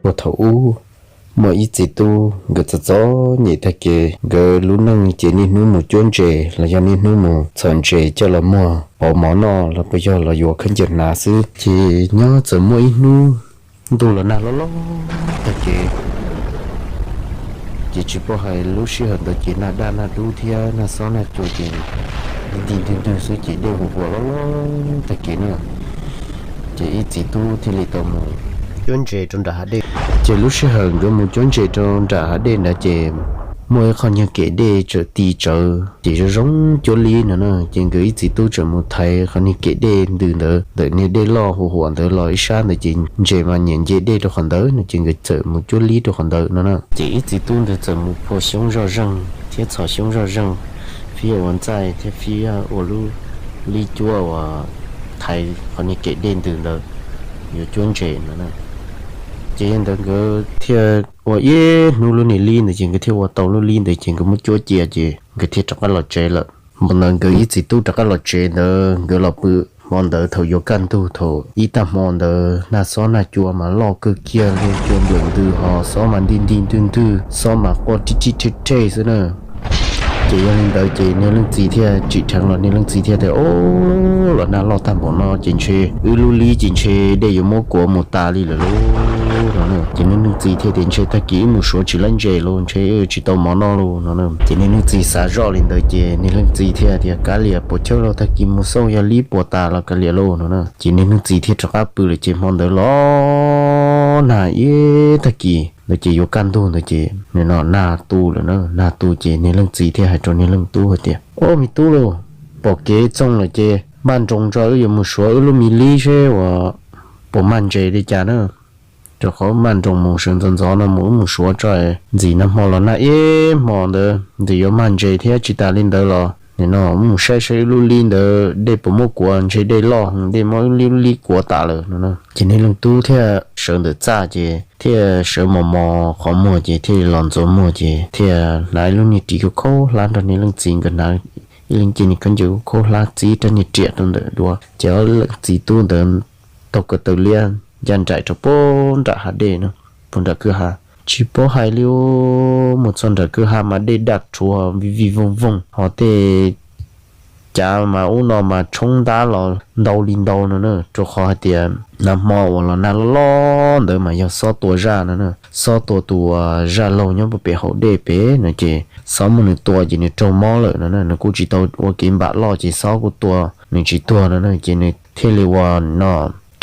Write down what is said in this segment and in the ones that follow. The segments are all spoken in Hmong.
Puag thaum ub, muaj ib txiv tub nkawd txom txom nyem tag kev, nkawd lub neej ces niaj hnub mus cuab ntses los yog niaj hnub mus txhom ntses coj los muag pauv mov noj los puas yog los yuav khaub ncaws hnav xwb. Ces nyob txawm muaj ib hnub ntuj los nag loj loj tag kev, ces tsis paub hais lub sij hawm ntawd ces nag daj nag dub thiab nag xob nag cua ces nti ntwg ntwg xwb ces dej huam huam loj loj tag kev na. Ces ib txiv tub thiaj li tau mus cuab ntses rau nram hav dej. Ces lub sij hawm nkawd mus cuab ntses rau nram hav dej ntawd ces muaj ib qho niag kem dej txawm ti tsawv ces zoo zoo cuab lib no na. Ces nkawd ib txiv tub txawm mus thaiv qhov niag kem dej ntws ntawd ntawm niag dej loj huam huam ntawd los ib sab ntawd ces ntses mas nyiam nce dej rau qhov ntawd no ces nkawd txawm mus cuab lib rau qhov ntawd no na. Ces ib txiv tub ntawd txawm mus phua xyoob zoj zeeg thiab txhos xyoob zoj zeeg, fib ua ntxaij thiab fib ua lub lib cuab uas thaiv qhov niag kem dej ntws ntawd yuav cuab ntses no na. Ces yog ntawd nkawd thiaj ua ib hnub lub niag lib ntawd ces nkawd thiaj ua tau lub lib ntawd ces nkawd muab cuab cia ces nkawd thiaj rov qab los tsev lawm. Hmo ntawd nkawd ib txiv tub rov qab los tsev ntawd nkawd los pw. Hmo ntawd thaum yuav kaj ntug thaum ib tag hmo ntawd nag xob nag cua mas loj kawg kiag li, cua nplawm ntws ho xob mas nti nti ntwg ntwg, xob mas quaj rib rib rhe rhe xwb na. Ces yog li ntawd ces niag leej txiv thiaj tsim dheev los niag leej txiv thiaj tias, Au, los nag loj tag npaum no ces ntshe wb lub lib ces ntshe dej yuav muab kuav mus tas li lawm lauj no. Ces niag leej txiv thiaj tias, Ntshe tag kis wb mus suav tsis laib ntses lauj, ntshe tsis tau mov noj lauj no. Ces niag leej txiv xav zoj li ntawd ces niag leej txiv thiaj tias, Kav liam, puas chawj lauj, tag kis mus xauj yog lib puas tas los kav liam lauj no. Ces niag leej txiv thiaj rov qab pw lawm ces hmo ntawd los nag ib tag kis ntawd ces yuav kaj ntug ntawd ces nim no nag tu lawm na. Nag tu ces niag leej txiv thiaj hais rau niag leej tub hais tias, Au me tub lauj, pom kev txoog lawm ces npaj nroos tso, wb yuav mus suav wb lub me lib seb uas puas mag ntses li cas na. Rau qhov maj nroos mus sawv ntxov ntxov no mus wb mus suav tso, ntxim nag hmo los nag ib hmo ntawd ntxim yuav mag ntses thiab tsis tas li ntawd los nim no wb mus saib saib wb lub lib ntawd dej puas muab kuav, ntshe dej loj dej muab wb lub lib kuav tas lawm no. Ces niag leej tub thiaj sawv ntawm txaj ces thiaj sawv mos mos qhov muag ces thiaj los ntxuav muag ces thiaj hnav ib lub niag ris khaub khaub hlab nrog niag leej txiv nkawd hnav ib leeg cia niag khaub ncaws khaub khaub hlab txib rab niag riam rau ntawm duav ces ob leej txiv tub ntawd taug ko taw liab ncaj nraim rau puag nram hav dej no, puag nram kwj ha. Tsis paub hais li, mus txog nram kwj ha mas dej daj rhuav vij vij voog voog ho tej cav mas ub no mas tshoob ntab los ntau li ntau no na, rau qhov hais tias nag hmo uas los nag loj loj ntawd mas yog xob tua zaj no na. Xob tua tus zaj laug nyob puag pem hauv dej pem no ces xob muab nws tua ces nws raug mob lawm no na, nws kuj tsis tau ua kev npam loj ces xob kuj tua nws tsis tuag no na, ces nws thiaj li ua no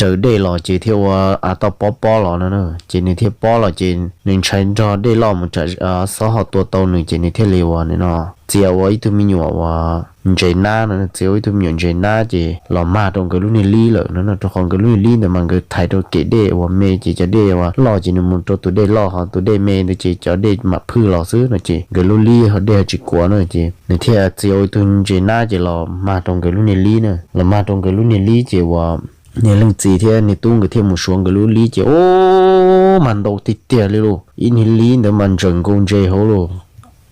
raws dej los ces thiaj ua av toj pob pob los no na, ces nws thiaj pob los ces nws ntshai nrog dej loj mus tsam xob ho tua tau nws ces nws thiaj li ua no txia ua ib tug me nyuam uas ntses nab no, txia ua ib tug me nyuam ntses nab ces los mag rau nkawd lub niag lib lawm no na, rau qhov nkawd lub niag lib ntawd mas nkawd thaiv rau kem dej uas me ces cov dej uas loj ces nws mus rau tus dej loj ho tus dej me ntawd ces cov dej mam phwj los xwb no ces nkawd lub lib ho dej ho tsis kuav na, ces nws thiaj txia ua ib tug ntses nab ces los mag rau nkawd lub niag lib na, los mag rau nkawd lub niag lib ces uas niag leej txiv thiab niag tub nkawd thiaj mus suav nkawd lub lib ces ub, mag ntau tiag tiag li lauj, ib niag lib ntawd mas ntseem nkaus ntses hauv lauj,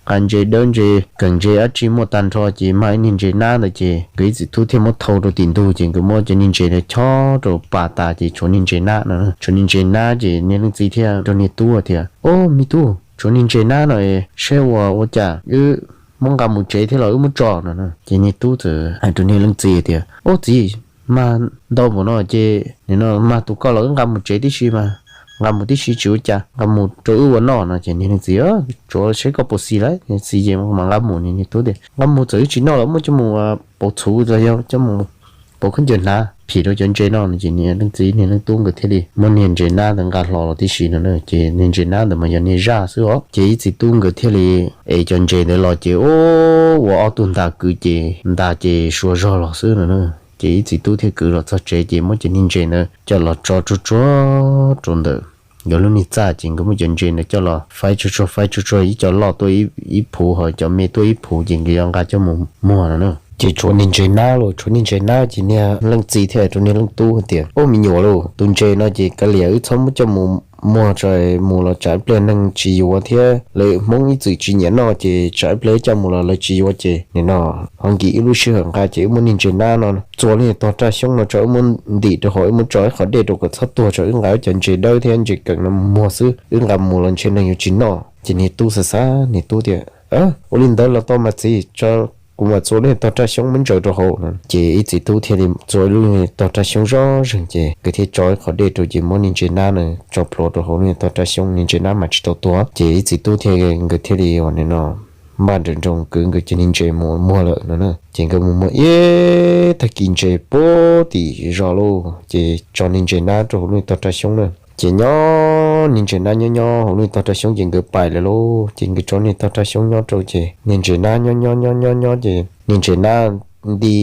qas ntses dawb ntses kawm ntses dab tsi muaj tag nrho ces mag ib niag ntses nab ntawd ces nkawd ib txiv tub thiaj muab thau rau tim ntug ces nkawd muab cov niag ntses ntawd chob rau pas tas ces tshuav niag ntses nab no, tshuav niag ntses nab ces niag leej txiv thiaj rau niag tub tias, Au me tub, tshuav niag ntses nab no es saib ua ua cas wb muab nqa mus tsev thiab los wb muab tso no. Ces niag tub txawm hais rau niag leej txiv tias, Au txiv, mag ntau npaum no ces nim no mag tus koj los wb nqa mus tsev tib si mas, nqa mus tib si tsis ua cas, nqa mus rau wb ua noj no. Ces niag leej txiv, Tsuav saib koj puas xis lawm. Niag txiv ces mam nqa mus. Niag tub tias, Nqa mus txawm wb tsis noj los muab coj mus pauv txhuv los yog coj mus pauv khaub ncaws hnav phim rau cov ntses no no. Ces niag leej txiv niag leej tub nkawd thiaj li muab niag ntses nab ntawd nqa hlo los tib si no na. Ces niag ntses nab ntawd mas yog niag zaj xwb os. Ces ib txiv tub nkawd thiaj li ev cov ntses ntawd los ces ua ob tug ntas kwv ces ntas ces sua zog los xwb no na. Ces ib txiv tub thiaj kwv los txog tsev ces muab cov niag ntses ntawd coj los tso tsuag tsuag rau ntawm nkawd lub niag txaj ces nkawd muab cov ntses ntawd coj los faib tsuag tsuag faib tsuag tsuag, ib co loj tuaj ib phuv ho cov me tuaj ib phuv ces nkawd yuav nqa coj mus muag no na. Ces tshuav niag ntses nab los tshuav niag ntses nab ces niag leej txiv thiaj hais rau niag leej tub hais tias, Au me nyuam lauj, tus ntses no ces kav liam wb txhob muab coj mus muag tso mus los tsam ib pliag neeg tsis yuav thiab lawv Hmoob ib txwm tsis nyiam noj ces tsam ib pliag coj mus los lawv tsis yuav ces nim no ho nkim ib lub sij hawm nqa ces wb muab niag ntses nab no txua lub niag tog raj xyoob no tso wb muab ntim rau hauv wb muab tso ib qhov dej rau kom txhob tuag tso wb nqa wb cov ntses dawb thiab ntses keem no muag xwb wb nqa mus los ntshe neeg yuav tsis noj. Ces niag tub xav xav niag tub tias, ua li ntawd los tau mas txiv, tso kuv mam txua lub niag tog raj xyoob muab ntsaws rau hauv no. Ces ib txiv tub thiaj li txua lub niag tog raj xyoob zoo zeeg ces nkawd thiaj tso ib qhov dej rau ces muab niag ntses nab no tso plhuav rau hauv lub niag tog raj xyoob niag ntses nab mas tsis tau tuag ces ib txiv tub thiaj nkawd thiaj li ua nim no npaj nrawm nroos kwv nkawd cov niag ntses mus muag lawm no na. Ces nkawd mus muag ib tag kis ntses puag tim zos lauj ces tso niag ntses nab rau hauv lub niag tog raj xyoob na. Ces nyob niag ntses nab nyob nyob hauv lub niag tog raj xyoob ces nkawd pais lawm lauj ces nkawd tso niag tog raj xyoob nyob rau ces niag ntses nab nyob nyob nyob nyob nyob ces niag ntses nab nti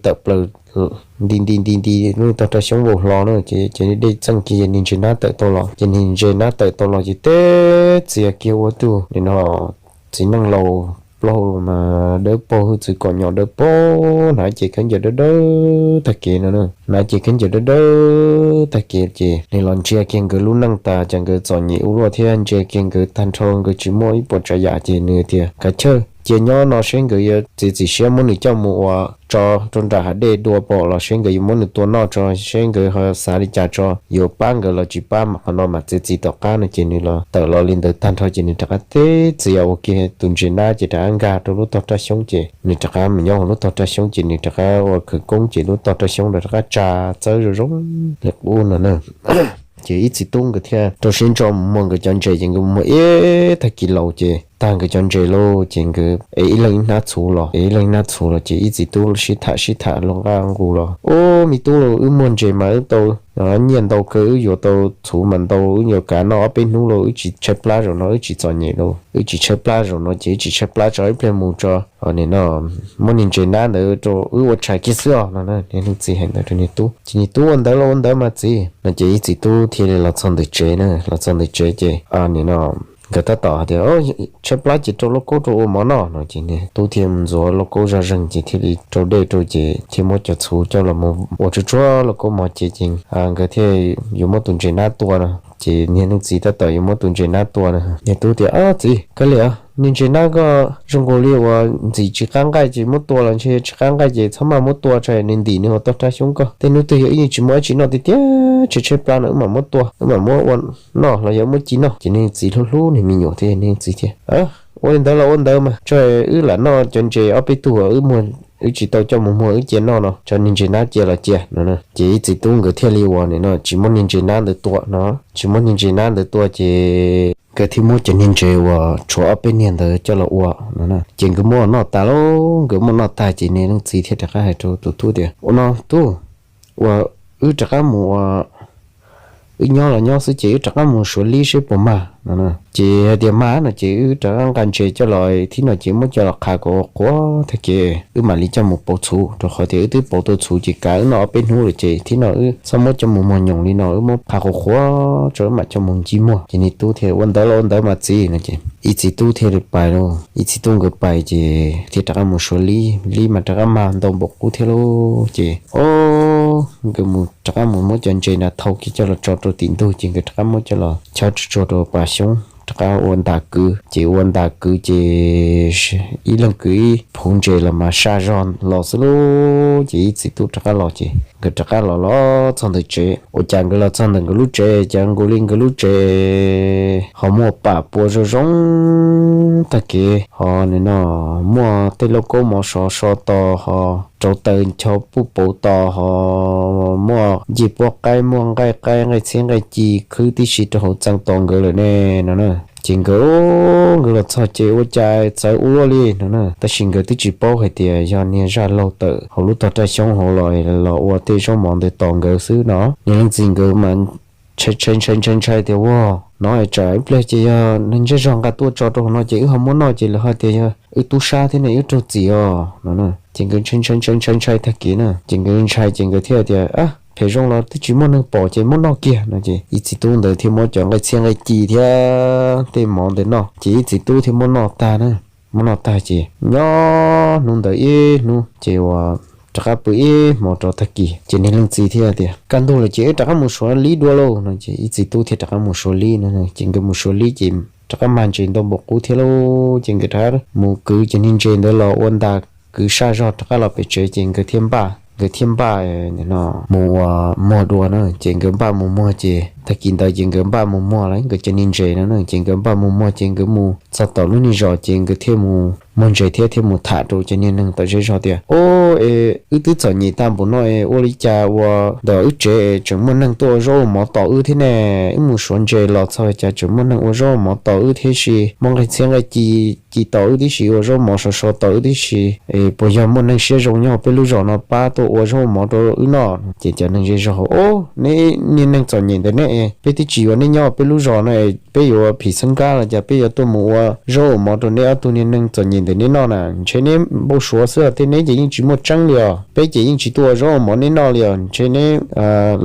tawm plaws nti nti nti nti lub niag tog raj xyoob vau hlo na ces ces dej txeej kiag ces niag ntses nab tawm tau los ces niag ntses nab tawm tau los ces teb txias kiag ua tug nim no txiv neej laus plaub hau mas dawb paug hwj txwv kom nyom dawb paug hnav cev khaub ncaws dawb dawb tag kev no na. Hnav cev khaub ncaws dawb dawb tag kev ces nws los ntsia kiag nkawd lub neej tas ces nkawd txom nyem ua luaj thiab ntsia kiag nkawd tag nrho nkawd tsis muaj ib puas tsav yam ces nws tias kav chawj cia nyob no seb nkawd yuav txiav txim siab muab nws coj mus ua tso rau nram hav dej dua pom los seb nkawd yuav muab nws tua noj tso seb nkawd ho xav li cas tso yuav pab nkawd los tsis pab mas qhov no mas txiav txim tom qab no ces nws los tawm los li ntawd tag nrho ces nws rov qab teb txias ua kiag tus ntses nab ces rov qab nkag rau lub tog raj xyoob ces nws rov qab mus nyob hauv lub tog raj xyoob ces nws rov qab ua khawv koob ces lub tog raj xyoob rov qab tsa txawb zoo zoo li qub no na. Ces ib txiv tub nkawd thiaj rau siab ntso mus muag nkawd cov ntses ces nkawd mus muag ib tag kis laus ces tag nkawd cov ntses lauj ces nkawd ev ib leeg ib hnab txhuv los ev ib leeg ib hnab txhuv los ces ib txiv tub sib tham sib tham los nqaj nqus los ub me tub lauj wb muag ntses mas wb tau nyiaj ntau kawg wb yuav tau txhuv mas ntau wb yuav kav noj ob peb hnub lauj wb tsis tshaib plab zaum no wb tsis txom nyem lauj wb tsis tshaib plab zaum no ces wb tsis tshaib plab tso ib pliag mus tso nim no muab niag ntses nab ntawd rau wb ua tshais kiag xwb os no na. Niag leej txiv hais ntawd rau niag tub ces niag tub ua ntawd los ua ntawd mas txiv no ces ib txiv tub thiaj li los txog ntawm tsev na los txog ntawm tsev ces nim no nkawd tab tom hais tias tshaib plab ces rau lauj kaub rau ua mov noj no ces niag tub thiaj mus ntxuav lauj kaub zoj zeeg ces thiaj li rau dej rau ces thiaj muab cov txhuv coj los mus ua tsuag tsuag lauj kaub mov ces ces nkawd thiaj yuav muab tus ntses nab tua no ces niag leej txiv tab tom yuav muab tus ntses nab tua no niag tub tias ob txiv kawg li niag ntses nab koj zoo nkaus li uas ntxim tsis qab nqaij ces muab tua los ntshe tsis qab nqaij ces txhob maj muab tua tso nws ntim nws hauv tog raj xyoob koj tej hnub twg yog wb yeej tsis muaj dab tsi noj tiag tiag tshaib tshaib plab no wb mam muab tua wb mam muab ua noj los yog muab ci noj ces niag txiv hlub hlub niag me nyuam thiab niag txiv tias ua li ntawd los ua ntawd mas tso wb lam noj cov ntses ob peb tug uas wb muag wb tsis tau coj mus muag wb cia noj no tso niag ntses nab cia los cia no ces ib txiv tub nkawd thiaj li uas nim no tsis muab niag ntses nab ntawd tua no tsis muab niag ntses nab ntawd tua ces nkawd thiaj muab cov niag ntses uas tshuav ob peb niag ntawd coj los ua no ces nkawd muab noj tas lauj nkawd muab noj tag ces niag leej txiv thiaj rov qab hais rau tus tub tias ua no tub, uas wb rov qab mus ua wb nyob los nyob xwb ces wb rov qab mus suav lib seb puas mag no ces hais tias mag no ces wb rov qab nqa ntses coj los thib no ces muab coj los qhav kom ua qhuav tag kev wb mam li coj mus pauv txhuv rau qhov tias wb twb pauv tau txhuv ces kav wb noj ob peb hnub lawm ces thib no wb txhob muab coj mus muag nyoos li no wb muab qhav qhuav qhuav tso wb mam coj mus nci muag ces niag tub thiaj ua ntawd los ua ntawd mas txiv no ces ib txiv tub thiaj li pais lauj ib txiv tub nkawd pais ces thiaj rov qab mus suav lib lib mas rov qab mag ntau npaum qub thiab lauj ces o nkawd mus rov qab mus muab cov ntses na thau kiag coj los tso rau tim ntug ces nkawd rov qab muab coj los chob tsuag tsuag rau pas xyoob rov qab ua ntas kwv ces ua ntas kwv ces ib leeg kwv ib phuv ntses los mas saj zog los xwb lauj ces ib txiv tub rov qab los ces nkawd rov qab los los txog ntawm tsev ua cas nkawd los txog ntawm nkawd lub tsev ces nkaus li nkawd lub tsev ho muaj pam pua zoo zoo tag kev ho nim no muaj tej lauj kaub mov sov so tos ho rauv taws ncho puj pauv tos ho muaj ncej puab qaib muaj nqaij qaib nqaij txhiab nqaij ci khwb tib si rau hauv txee tos nkawd lawm ne no na ces nkawd nkawd los txog ces ua cas txawv ua luaj li no na tab sis nkawd twb tsis paub hais tias yog niag zaj laug tawm hauv lub tog raj xyoob hauv los los ua tej zaub mov ntawd tos nkawd xwb no niag leej txiv nkawd mas ntshai ntshai ntshai ntshai tias ua no tsam ib pliag ces yog neeg zej zog nqa tuaj tso rau hauv no ces wb ho muab noj ces lawv ho tias yog wb tub sab thiab ne wb raug txim os no ces nkawd ntshai ntshai ntshai ntshai ntshai tag kev na ces nkawd ntshai ces nkawd thiaj tias phem zoo los twb tsis muaj neeg pom ces muab noj kiag no ces ib txiv tub ntawd thiaj muab cov nqaij txhiab nqaij ci thiab tej mov ntawd noj ces ib txiv tub thiaj muab noj tag na muab noj tag ces nyob hnub ntawd ib hnub ces uas rov qab pw ib hmo rau tag kis ces niag leej txiv thiaj tias, kaj ntug lawm ces wb rov qab mus Suav Lib dua lauj no ces ib txiv tub thiaj rov qab mus Suav Lib no. Ces nkawd mus Suav Lib ces rov qab mag ntses ntau npaum qub thiab lauj. Ces nkawd rov qab mus kwv cov niag ntses ntawd los ua ntas kwv saj zog rov qab los pem tsev ces nkawd thiaj npaj, nkawd thiaj npaj mus ua muag dua na. Ces nkawd npaj mus muag ces tag kis ntawd ces nkawd npaj mus muag lawm nkawd cov niag ntses no na. Ces nkawd npaj mus muag ces nkawd mus txog tom lub niag zos ces nkawd thiaj mus muag ntses thiab thiaj mus tham rau cov niag neeg tom zej zog tias, o, es wb twb txom nyem tag npaum no es ua li cas ua ntawm wb tsev es tseem muaj neeg tuaj ua zaub ua mov tos wb thiab ne? Wb mus suav ntses los txog cas tseem muaj neeg ua zaub ua mov tos wb thiab si, muaj nqaij txhiab nqaij ci ci tos wb tib si, ua zaub mov sov so tos wb tib si. Puas yog muaj neeg siab zoo nyob peb lub zos no pab tuaj ua zaub ua mov rau wb noj? Ces cov neeg zej zog, o, neb niag neeg txom nyem ntawm neb, peb twb tsis yuav neb nyob peb lub zos no, peb yuav phim xeeb kab los cas peb yuav tuaj mus ua zaub ua mov rau neb ob tug niag neeg txom nyem ntawm neb noj na? Ntshe neb npau suav xwb, tej neb ces yeej tsis muaj tseeb li os, peb ces yeej tsis tuaj ua zaub ua mov neb noj li os. Ntshe neb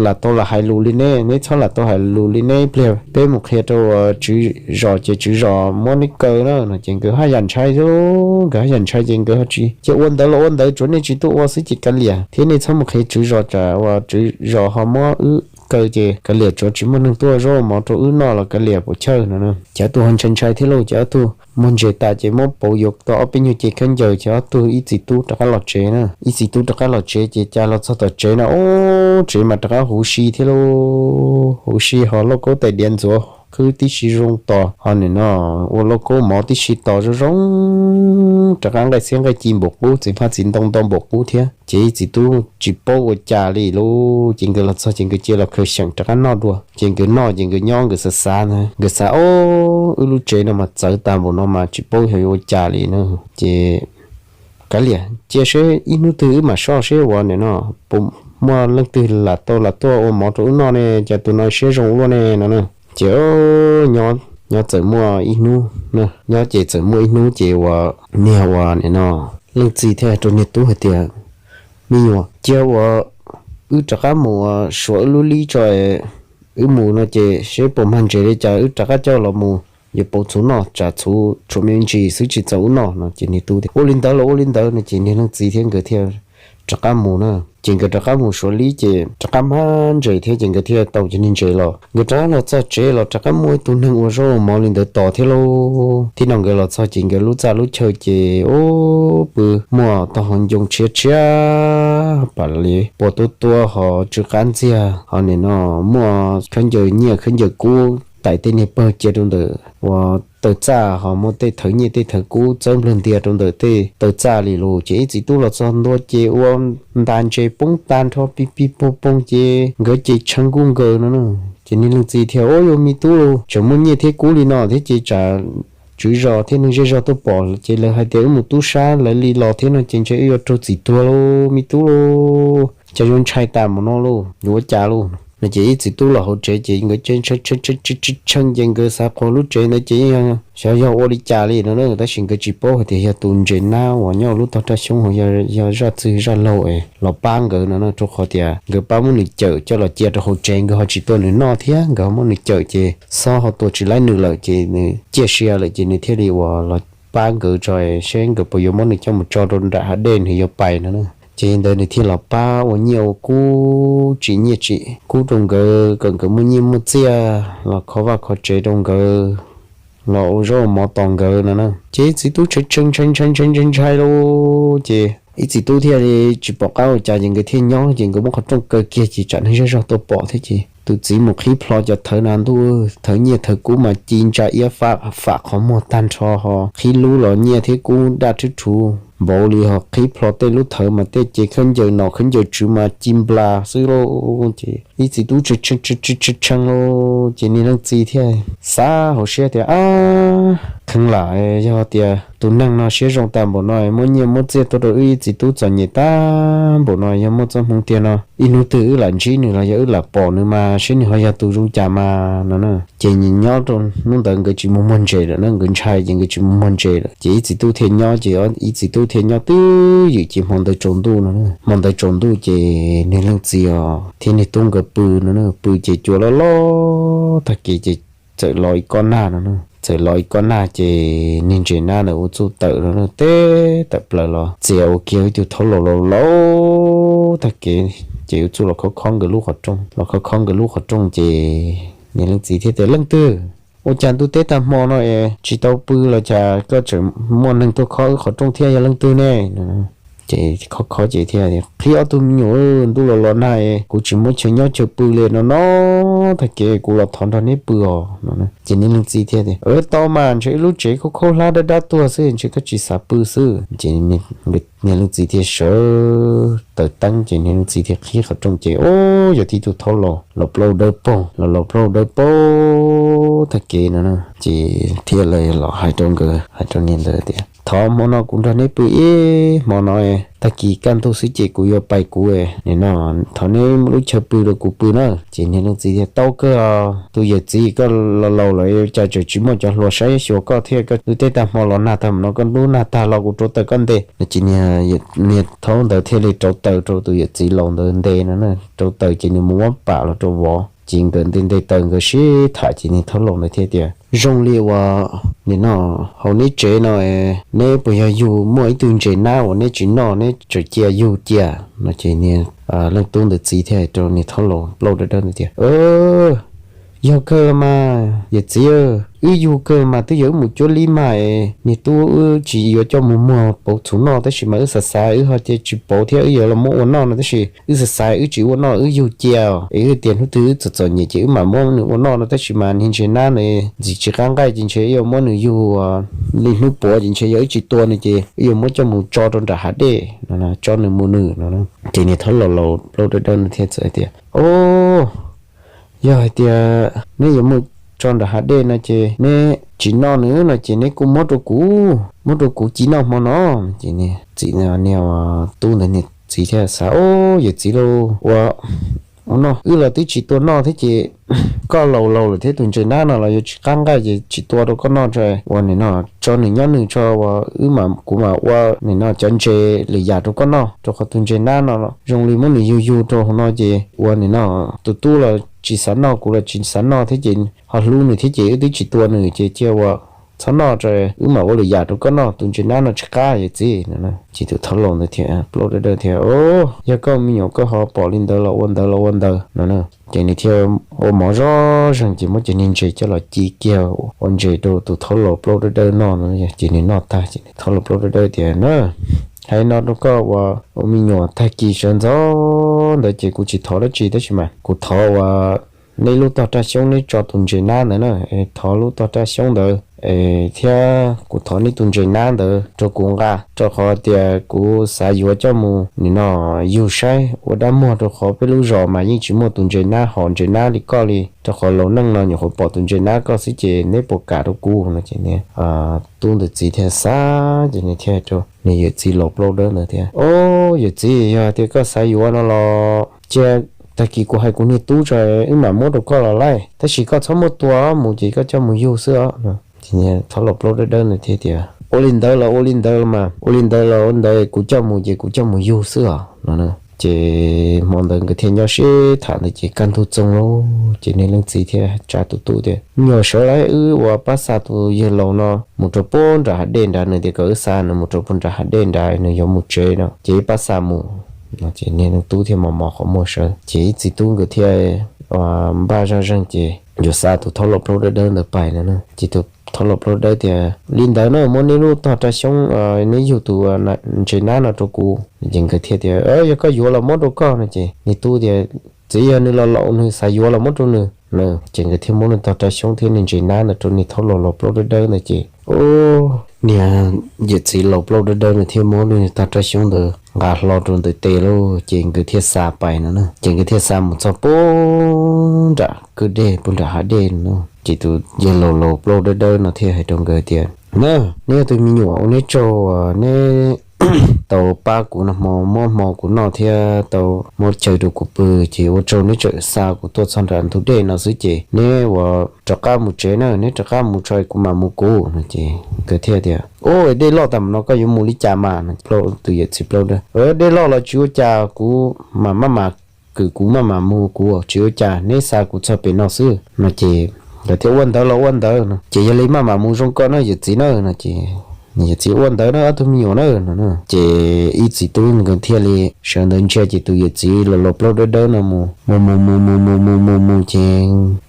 lam tau lam hais lus li ne, neb txhob lam tau hais lus li ne, ib pliag peb mus qhia rau tswv zos ces tswv zos muab neb kaw na no. Ces nkawd haj yam ntshai, nkawd haj yam ntshai ces nkawd ho tsis, ces ua ntawd los ua ntawd, tsuav nej tsis tuaj ua xwb ces kav liam, thiab nej txhob mus qhia tswv zos tsam uas tswv zos ho muab wb kaw ces kav liam, tsuav tsis muaj neeg tuaj ua zaub ua mov rau wb noj los kav liam puas chawj no. Ces ob tug ho ntshai ntshai thiab lauj, ces ob tug muag ntses tas ces muab pauv yuav tau ob peb nyuag cev khaub ncaws ces ob tug ib txiv tub rov qab los tsev na. Ib txiv tub rov qab los tsev ces cas los txog tom tsev no, ub, tsev mas rov qab huv si thiab lauj, huv si ho lauj kaub tais diav ntxuav qhwb tib si zoo tos ho nim no ua lauj kaub mov tib si tos zoo zoo, rov qab nqaij txhiab nqaij ci npaum qub, txiv hmab txiv ntoo ntau npaum qub thiab. Ces ib txiv tub tsis paub ua cas li lauj, ces nkawd los txog ces nkawd cia los khaws xyeem rov qab noj dua. Ces nkawd noj ces nkawd nyob nkawd xav xav na, nkawd xav, o, wb lub tsev no mas txawv tag npaum no mas tsis paub yog yuav ua cas li na. Ces kav liam cia seb ib hnub twg wb mam soj seb uas nim no puas muaj leej twg lam tau lam tuaj ua mov rau wb noj ne, cas tus no siab zoo ua luaj ne no na. Ces nyob txawm muaj ib hnub, nyob ces txawm muaj ib hnub ces uas niag uas nim no leej txiv thiaj hais rau niag tub hais tias, me nyuam, cia uas wb rov qab mus suav wb lub lib tso, wb mus no ces seb puas mag ntses li cas wb rov qab coj los mus yuav pauv txhuv noj, tsam txhuv tshuav me ntsis xwb tsis txaus wb noj no. Ces niag tub tias ua li ntawd los ua li ntawd no. Ces niag leej txiv thiab nkawd thiaj rov qab mus na. Ces nkawd rov qab mus suav lib ces rov qab mag ntses thiab ces nkawd thiaj tau cov niag ntses los. Nkawd rov qab los txog tsev los rov qab muaj ib tug neeg ua zaub ua mov li ntawd tos thiab lauj. Tib no nkawd los txog ces nkawd lub txaj lub chaw ces ub pw muaj tau hauv ncoo tshiab tshiab, pam li puas tuab tuab ho tsw qab ntxiag ho nim no muaj khaub ncaws nyiaj khaub ncaws kub tais tej niag pawg cia rau ntawm uas taw txaj ho muaj tej thawv nyiaj tej thawv kub txawb nplawg ntiag rau ntawm tej taw txaj li lauj. Ces ib txiv tub los txog ntua ces ua ntas ntses poob tag nrho pig pig poog poog ces nkawd ces tshee kuj nkaws no na. Ces niag leej txiv thiaj, ub, yuav me tub lauj, tseem muaj nyiaj thiab kub li no thiab ces tsam tswv zos thiab neeg zej zog tuaj pom ces lawv hais tias wb mus tub sab lawv li los thiab no ces ntshe wb yuav raug txim tuag lauj me tub lauj, cas yuav ntshai tas mus no lauj, yuav ua cas lauj no. Ces ib txiv tub los hauv tsev ces nkawd tshee ces nkawd xav qhuas lub tsev ntawd ces yeej xyov yog ua li cas li no na, tab sis nkawd tsis paub hais tias yog tus ntses nab uas nyob lub tog raj xyoob ho yog zaj txwg zaj laug los pab nkawd no na, rau qhov tias nkawd pab muab nws cawm coj los cia rau hauv tsev, nkawd ho tsis tua nws noj thiab nkawd ho muab nws cawm ces xob ho tua tsis laib nws lawm ces nws ciaj sia lawm ces nws thiaj li uas los pab nkawd tso seb nkawd puas yuav muab nws coj mus tso rau nram hav dej nws yuav pais no na. Ces li ntawd nws thiaj los pab ua nyiaj ua kub tsim nyiaj tsim kub rau nkawd kom nkawd muaj nyiaj muaj txiaj los kho vaj kho tsev rau nkawd, los ua zaub ua mov tos nkawd no na. Ces ib txiv tub tshee tshee ntshai ntshai ntshai ntshai ntshai lauj, ces ib txiv tub thiaj li tsis pom qab ua cas ces nkawd thiaj nyob ces nkawd muab qhov rooj kaw kiag ces tsam neeg zej zog tuaj pom thiab ces tus txiv mus qhib plho cov thawv na ntuj, thawv nyiaj thawv kub mas ci ntsa iab fam qhov muag tag nrho ho qhib lub los nyiaj thiab kub daj rhwb rhuv npaum li ho qhib plho tej lub thawv mas tej ces khaub ncaws nom khaub ncaws tswv mas ci nplas xwb lauj. Ces ib txiv tub tshee tshee tshee lauj, ces niag leej txiv thiaj xav hauv siab tias, ab, kheev lam yog tias tus neeg no siab zoo tag npaum no muab nyiaj muab txiaj tuaj rau wb ib txiv tub txom nyem tag npaum no, yog muaj txoj hmoo tiag no ib hnub twg wb lam ntsib nws los yog wb lam pom nws mas seb nws ho yog tus zoo cas mas no na. Ces nyob rau hnub ntawd nkawd tsis mus muag ntses lawm na, nkawd ntshai ces nkawd tsis mus muag ntses lawm. Ces ib txiv tub thiaj nyob, ces ib txiv tub thiaj nyob twj ywm ces hmo ntawd tsaus ntuj no, hmo ntawd tsaus ntuj ces niag leej txiv os thiab niag tub nkawd pw no, pw ces cua loj loj tag kev ces txawm los ib kob nag no na. txawm los ib kob nag ces niag ntses nab ntawd ua txuj tawm teb tawm plaws los txias ua kiag ib tug thaub laus laus laus tag kev, ces ua txuj los khob khob nkawd lub qhov rooj, los khob khob nkawd lub qhov rooj ces niag leej txiv thiaj tias, Leej twg? Ua cas ntuj teb tag hmo no es tsis tau pw los cas koj tseem muaj neeg tuaj khob wb qhov rooj thiab, yog leej twg ne? Ces khob khob ces thiaj, Qhib ob tug me nyuam, ntuj los los nag es kuv tsis muaj chaw nyob chaw pw li no no, tag kev kuv los thov nrog neb pw os no. Ces niag leej txiv thiaj tias, Tau mas, ntshe ib lub tsev khaub khaub hlab dab dab tuag xwb, ntshe koj tsis xav pw xwb. Ces niag leej txiv thiaj sawv taws teeb ces niag leej txiv thiaj qhib qhov rooj ces, o, yog tib tug thaub laus los plaub dawb paug, los los plaub dawb paug tag kev no. Ces thiaj li los hais rau nkawd, hais rau niag ntawd tias, Thov hmo no kuv nrog neb pw ib hmo no, tag kis kaj ntug xwb ces kuv yuav pais kuv, nim no thov neb muab lub chaw pw rau kuv pw na. Ces niag leej txiv tias, Tau kawg os, tus yawm txiv koj los laus lawm ua cas tseem tsis muaj cov hluas saib xyuas koj thiab, koj ntuj teb tag hmo los nag tag no, koj ntuj nag tag los kuv rauv taws koj nte no. Ces niag thaub ntawd thiaj li rauv taws rau tus yawm txiv laus ntawd nte no, rauv taws ces nws mus muab pam los rau vov ces nkawd nte nte taws nkawd sib tham ces niag thaub laus ntawd thiaj tias, Zoo li uas nim no hauv neb tsev no neb puas yog yug muaj ib tug ntses nab uas neb tsis noj neb tseem cia yug cia no? Ces niag leej tub ntawd txiv thiaj hais rau niag thaub laus plaub dawb dawb ntawd tias, Yog kawg los mas yawm txiv, wb yug kawg mas twb yog wb mus cuab lib mas es niag tub wb tsis yuav coj mus muag pauv txhuv noj, tab sis mas wb xav xav wb ho cia tsis pauv thiab wb yuav los muab ua noj no, tab sis wb xav xav wb tsis ua noj wb yug cia es wb tias hnub twg wb txom txom nyem ces wb mam muab nws ua noj no, tab sis mas niag ntses nab no ntxim tsis qab nqaij ces ntshe wb yuav muab nws yug li hnub puav ces ntshe yog wb tsis tua nws ces wb yuav muab coj mus tso rau nram hav dej no, tso nws mus nws no. Ces niag thaub laus plaub dawb dawb no thiaj txawm tias, O, yog hais tias neb yuav mus tso nram hav dej no ces neb tsis noj nws no ces neb kuj muab rau kuv, muab rau kuv ci noj hmo no. Ces niag txiv, niag tub ntawd niag txiv thiaj xav, O, yawm txiv lauj, ua ua noj wb los twb tsis tua noj thiab ces koj laus laus lawm thiab tus ntses nab no los yuav tsis qab nqaij ces tsis tua rau koj noj tso, ua nim no tso nws nyob nws tso, ua wb mam, kuv mam ua nim no cov ntses lwm yam rau koj noj, rau qhov tus ntses nab no zoo li muab nws yug yug rau hauv no ces ua nim no tus tub los tsis xav noj, kuv los tsis xav noj thiab ces ho hlub nws thiab ces wb twb tsis tua nws ces cia ua txhob noj tso, wb mam ua lwm yam rau koj noj, tus ntses nab no tsis qab yawm txiv no. Ces tus thaub laus ntawd thiab plaub dawb dawb thiab, O, yog koj me nyuam koj ho pom li ntawd los ua ntawd los ua ntawd no. Ces nws thiaj ua mov zoj zeeg ces muab cov niag ntses coj los ci kiag ua ntses rau tus thaub laus plaub dawb dawb noj no. Ces nws noj tag ces thaub laus plaub dawb dawb tias, Na, hais no rau koj ua, ua me nyuam, tag kis sawv ntxov ntawd ces kuv tsis thov dab tsi tab sis mas kuv thov ua neb lub tog raj xyoob neb tso tus ntses nab ntawd na, thov lub tog raj xyoob ntawd thiab kuv thov neb tus ntses nab ntawd rau kuv nqa, rau qhov tias kuv xav yuav coj mus nim no yug saib ua dab muag, rau qhov peb lub zos mas yeej tsis muaj tus ntses nab hom ntses nab li koj li, rau qhov laus neej no nyuam qhuav pom tus ntses nab koj xwb ces neb puas kam rau kuv no? Ces tub ntawd txiv thiaj xav ces nws thiaj rau nws yawm txiv laus plaub dawb ntawd thiab, O, yawm txiv, yog tias koj xav yuav no los cia tag kis kuv hais kuv niag tub tso wb mam muab rau koj los laij, tab sis koj txhob muab tua mus ces koj coj mus yug xwb os. Ces thaub laus plaub dawb dawb ntawd thiaj tias, Ua li ntawd los ua li ntawd los mas, ua li ntawd los ua ntawd, kuv coj mus ces kuv coj mus yug xwb os no. Ces hmo ntawd nkawd thiaj nyob sib tham ntawd ces kaj ntug txoog lauj, ces niag leej txiv thiaj tsa tus tub tias, Me nyuam, sawv lawm, wb ua pab xa tus yawg laus no mus rau puag nram hav dej nrad, nws tias kom wb xa nws mus rau puag nram hav dej nrad, nws yuav mus tsev no ces wb pab xa mus no. Ces niag leej tub thiaj mos mos qhov muag sawv, ces ib txiv tub nkawd thiaj npaj zoj zeeg ces yuav xa tus thaub laus plaub dawb dawb ntawd pais no. Ces tus thaub laus plaub dawb tias, Li ntawd na, muab neb lub tog raj xyoob, neb yug tus ntses nab no rau kuv. Ces nkawd thiaj tias, Yog koj yuav los muab rau koj no. Ces niag tub tias, Txiv, yog nws los laus nws xav yuav los muab rau nws. Ces nkawd thiaj muab nws tog raj xyoob thiab nws ntses nab ntawd rau niag thaub laus laus plaub dawb dawb ntawd ces, o, niag yawm txiv laus plaub dawb dawb nws thiaj muab nws tog raj xyoob ntawd nqa hlo rau ntawm tes lauj, ces nkawd thiaj xa pais no na. Ces nkawd thiaj xa mus txog puag nram kwj dej, puag nram hav dej no. Ces tus yawg laus laus plaub dawb dawb no thiaj hais rau nkawd tias, Na, neb yog tus me nyuam ua neb tsaug, neb tau pab kuv noj hmo, muab hmo kuv noj thiab tau muab chaw rau kuv pw, ces ua tsaug neb tseem xa kuv tuaj txog nram ntug dej no xwb, ces neb ua rov qab mus tsev na, neb rov qab mus tso kuv mam mus kuv no. Ces nkawd thiaj tias, O, dej loj tas mus no koj yuav mus li cas mas? Tus yawm txiv plaub dawb, Dej loj los tsis ua cas, kuv mam maj mam kwm kuv maj mam mus kuv, tsis ua cas, neb xa kuv txog pem no xwb no. Ces Nkawd thiaj ua ntawd los ua ntawd no ces, Yog li maj mam mus zoo koj na yawm txiv na no ces, Yawm txiv ua ntawd na ob tug me nyuam na no. Ces ib txiv tub nkawd thiaj li sawv ntawd ntsia ces tus yawm txiv los los plaub dawb dawb no mus mus mus mus mus mus mus mus mus ces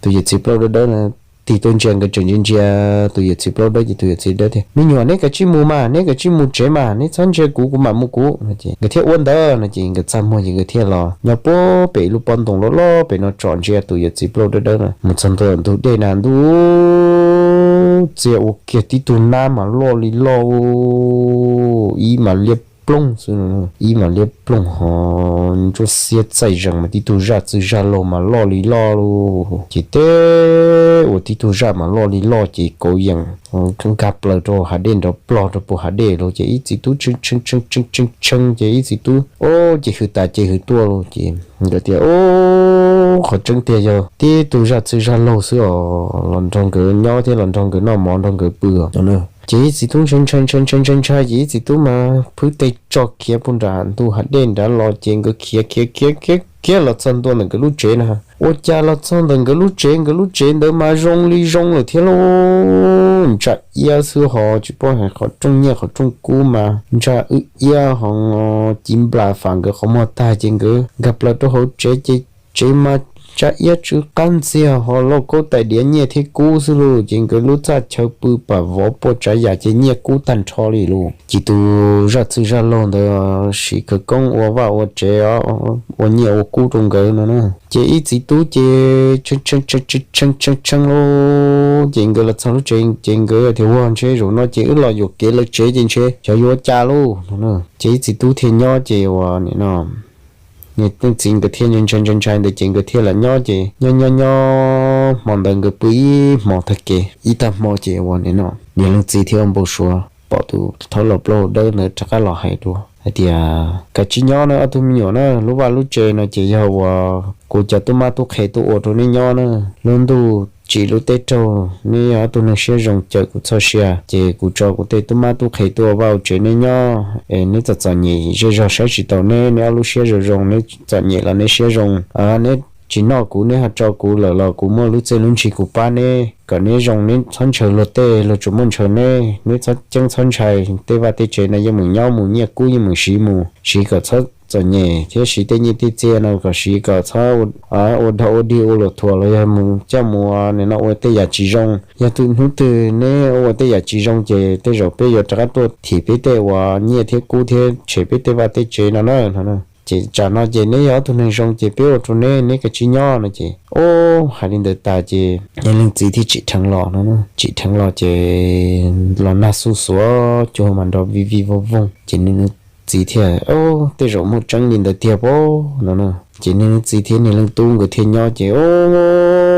tus yawm txiv plaub dawb dawb no tig tuaj ntsia, nkawd tseem ntsia ntsia tus yawm txiv plaub dawb ces tus yawm txiv dawb tias, Me nyuam, neb kav tsij mus mas, neb kav tsij mus tsev mas, neb txhob ntsia kuv, kuv mam mus kuv no ces nkawd thiaj ua ntawd no ces nkawd txaj muag ces nkawd thiaj los nyob puag pem lub pob ntoo loj loj pem no tsom ntsia tus yawm txiv plaub dawb dawb no mus txog ntua ntug dej na ntuj, txia ua kiag tib tug nab mas loj li loj, ib mas liab ploog xwb, ib mas liab ploog ho ntsuab xiab txaij zees mas tib tug zaj txwj zaj laug mas loj li loj lawm ces teb ua tib tug zaj mas loj li loj ces kauv yeem nkag plaws rau hav dej nrov plog rau puag hav dej lawm ces ib txiv tub tshee tshee tshee tshee ces ib txiv tub ua ces hws tas ces hws tuaj lawm ces nkawd tias, Ub, qhov tseeb tiag yog tib tug zaj txwj zaj laug xwb os, los nrog nkawd nyob thiab los nrog nkawd noj mov nrog nkawd pw os no. Ces ib txiv tub ntshai ntshai ntshai ntshai ntshai ntshai ces ib txiv tub mas phwb tes tso khiav puag nram ntug hav dej nrad los ces nkawd khiav khiav khiav khiav khiav los txog ntua ntawm nkawd lub tsev na. Ua cas los txog ntawm nkawd lub tsev, nkawd lub tsev ntawd mas zoo li zoo lawm thiab lauj, ntsa iab xwb ho tsis paub hais qhov rooj nyiaj qhov rooj kub mas ntsa wb iab ho civ nplas fam nkawd qhov muag tag ces nkawd nkag plaws rau hauv tsev ces tsev mas ntsa iab tsw qab ntxiag ho lauj kaub tais diav nyiaj thiab kub xwb lauj ces nkawd lub txaj chaw pw pam vov puas tsav yam ces nyiaj kub tag nrho li lauj. Ces tus zaj txwj zaj laug ntawd siv khawv koob ua vaj ua tsev, ua nyiaj ua kub rau nkawd no na. Ces ib txiv tub ces tshee tshee tshee tshee tshee tshee lauj ces nkawd los txog lub tsev ces nkawd tias, Ua ntshe zaum no ces wb los yuam kev lawv tsev ces ntshe xyov yuav ua cas lauj no. Ces ib txiv tub thiaj nyob ces ua nim no, niag leej txiv nkawd thiaj ntshai ntshai ntshai ntshai ntawd ces nkawd thiaj lam nyob ces nyob nyob nyob hmo ntawd nkawd pw ib hmo tag kev ib tag hmo ces ua nim no niag leej txiv thiaj ua npau suav pom tus thaub laus plaub hau dawb ntawd rov qab los hais dua hais tias, Kav tsij nyob na ob tug me nyuam na, lub vaj lub tsev no ces yog uas kuv cov tub mab tub qhe tuaj ua rau neb nyob na. Lub ntuj tsim lub teb raug, neb yog ob tug neeg siab zoo cawm kuv txoj sia ces kuv tso kuv tej tub mab tub qhe tuaj ua vaj ua tsev neb nyob es neb txom txom nyem zej zog saib tsis taus neb, neb ob lub siab zoo zoo, neb txom nyem los neb siab zoo, neb tsis noj kuv neb ho tso kuv lawm los kuv muaj lub txiaj lub ntsig kuv pab neb kom neb zoo, neb txhob ntshaw luag tej, luag tsuas muaj ntshaw neb, neb txhob ceeb txhob ntshai, tej vaj tej tsev no yeej meem nyob mus, nyiaj kub yeej meem siv mus, siv kom txhob txom nyem thiab siv tej nyiaj tej txiaj no kom siv kom txhob ua dog ua dig ua luam thuam los yog mus coj mus nim no ua tej yam tsis zoo. Yog tus hnub twg neb ua tej yam tsis zoo ces tej zaum peb yuav rov qab tuaj thim peb tej uas nyiaj thiab kub thiab tshem peb tej vaj tej tsev no na. Ces tsam no ces neb yog ob tug neeg zoo ces peb ua rau neb, neb kav tsij nyob no ces, o, hais li ntawd tas ces niag leej txiv thiaj tsim dheev los no, tsim dheev los ces los nag xuj xuav cuag mas nrov vij vij voog voog ces niag leej txiv thiaj, Tej zaum muaj tseeb li ntawd tiag pob no. Ces niag leej txiv thiab niag leej tub nkawd thiaj nyob ces, o,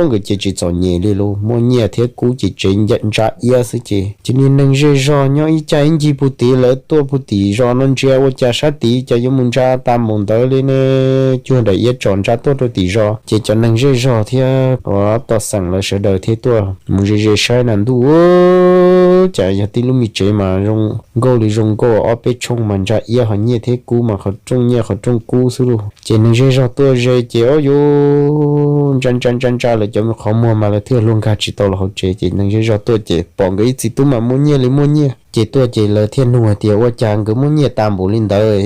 nkawd ces tsis txom nyem li lauj, muaj nyiaj thiab kub ces tsev ntsa iab xwb ces, ces niag neeg zej zog nyob ib cag ib ncig puag tim, lawv tuaj puag tim zos no ntsia ua cas sab tid cas yuav mus ntsa tas npaum ntawd li ne. Cuag daim iav tsom ntsa tuaj rau tim zos ces cov neeg zej zog thiab uas toj xeem lawv sawv daws thiaj tuaj mus ze ze saib na ntuj, cas yog tib lub me tsev mas zoo nkauj li zoo nkauj, ob peb tshooj mas ntsa iab ho nyiaj thiab kub mas qhov rooj nyiaj qhov rooj kub xwb lauj. Ces neeg zej zog tuaj ze ces, o, yuav ntsa ntsa ntsa ntsa lawv cov qhov muag mas lawv thiaj luag nkag tsis tau los hauv tsev ces neeg zej zog tuaj ces pom nkawd ib txiv tub mas muaj nyiaj li muaj nyiaj ces tuaj ces lawv thiaj nug hais tias, Ua cas nkawd muaj nyiaj tas npaum li ntawd,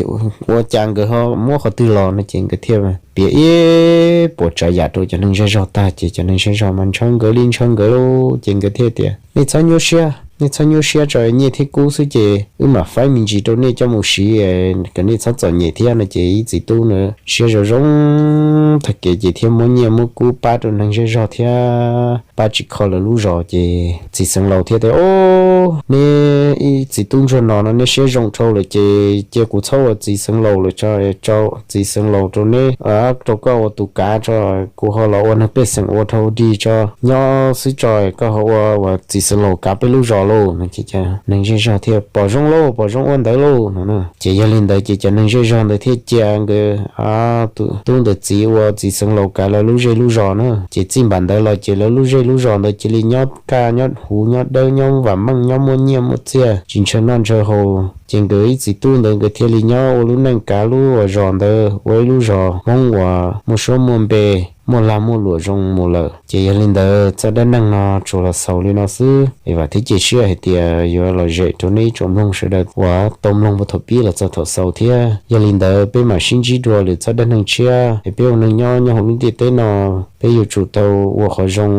ua cas nkawd ho muab qhov twg los no ces nkawd thiaj piav ib puas tsav yam rau cov neeg zej zog tag ces cov neeg zej zog mas ntshaw nkawd li ntshaw nkawd lauj. Ces nkawd thiaj tias, Nej txhob nyuaj siab, nej txhob nyuaj siab tso, nyiaj thiab kub xwb ces wb mam faib me ntsis rau nej coj mus siv kom nej txhob txom nyem thiab no ces ib txiv tub na siab zoo zoo tag kev ces thiaj muab nyiaj muab kub pab rau neeg zej zog thiab pab tsim kho lawv lub zos ces txiv xeev laus thiaj tias, O, neb ib txiv tub ntsuag no no neb siab zoo dhau lawm ces cia kuv txhob ua txiv xeev laus lawm tso, tso txiv xeev laus rau neb, rau koj ua tus kav tso, kuv ho los ua neeg pej xeem ua dhau dig tso, nyob xwb tso, koj ho ua ua txiv xeev laus kav peb lub zos lauj no ces neeg zej zog thiaj pom zoo lauj, pom zoo ua ntawd lauj no. Ces yog li ntawd ces cov neeg zej zog ntawd thiaj cia nkawd tus tub ntawd txiv ua txiv xeev laus kav lawv lub zej lub zos na. Ces txij npaum ntawd los ces lawv lub zej lub zos ntawd cia li nyob kaj nyob huv nyob dawb nyob vam meej nyob muaj nyiaj muaj txiaj tsis ntshaw noj ntshaw haus. Ces nkawd ib txiv tub ntawd nkawd thiaj li nyob ua lub neej kav lub zos ntawd ua ib lub zos Hmoob uas muaj suab muaj npe, muaj lag muaj luam zoo mus lawm. Ces yog li ntawd txoj dab neeg no tsuas los xaus li no xwb es vam thiab cia siab hais tias yuav lom zem rau nej ib tsoom mloog sawv daws uas tau mloog puag thaum pib los txog thaum xaus thiab. Yog li ntawd peb mam sib ntsib dua lwm txoj dab neeg tshiab es peb ua neeg nyob nyob hauv lub ntiaj teb no, peb yuav tsum tau ua qhov zoo,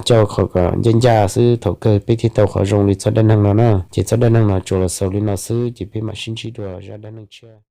coj qhov kom ncaj ncaj xwb thaum kawg peb thiaj tau qhov zoo li txoj dab neeg no na. Ces txoj dab neeg no tsuas los xaus li no xwb ces peb mam sib ntsib dua zaj dab neeg tshiab.